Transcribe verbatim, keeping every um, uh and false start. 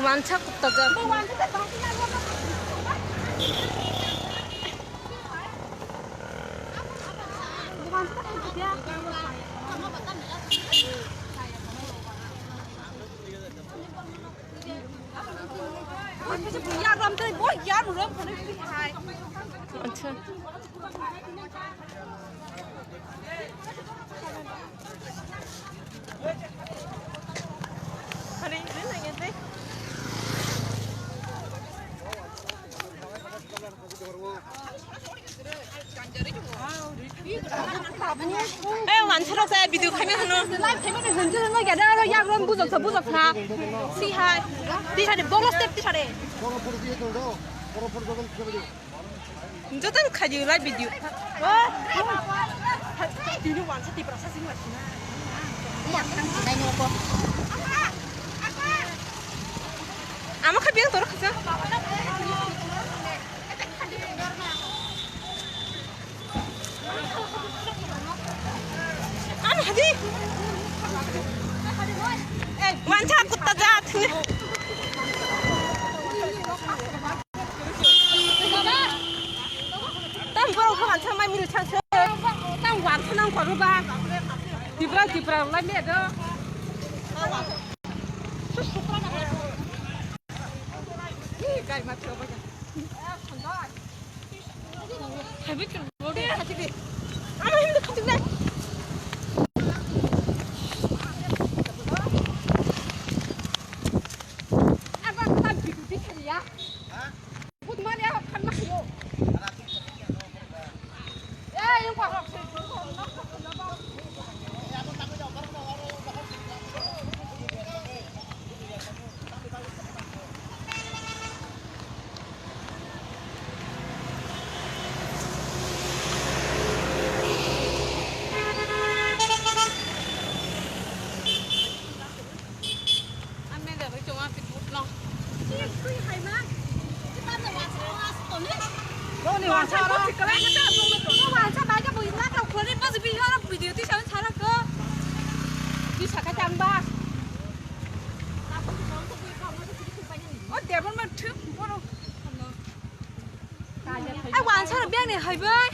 Wansa kutta jak. Acha. Eh, wansa rok saya video kami hano. Live kami ni hunjil no gada aro yak ron bujok sa, bujok sa. Si hai. Tisare, bolo step tisare. Joto khaji live video. Tini wansa Tiprasa sing lagi na. Ama kha biang toro khasa. Ama hadi. Wansa kutta jat. Tam borok kha wansa mai mili chang se. Tam wansa nang koru ba. Tipra, Tipra lai me do. Gari ma thro ba. Hai bi kro. Ama hindi khatik le. Aba tam bidu di khali ya. Ang nai jabai chong ang twi butno. Twi hai ma. Twi ban da wansa ko as to ni. Boni wansa ko. Wansa bai ka bui na ta khori bas bi ha video ti sa sara ko. Ti sa ka chang ba. O debon ma thuk bono. Ai wansa beng ni hai bai.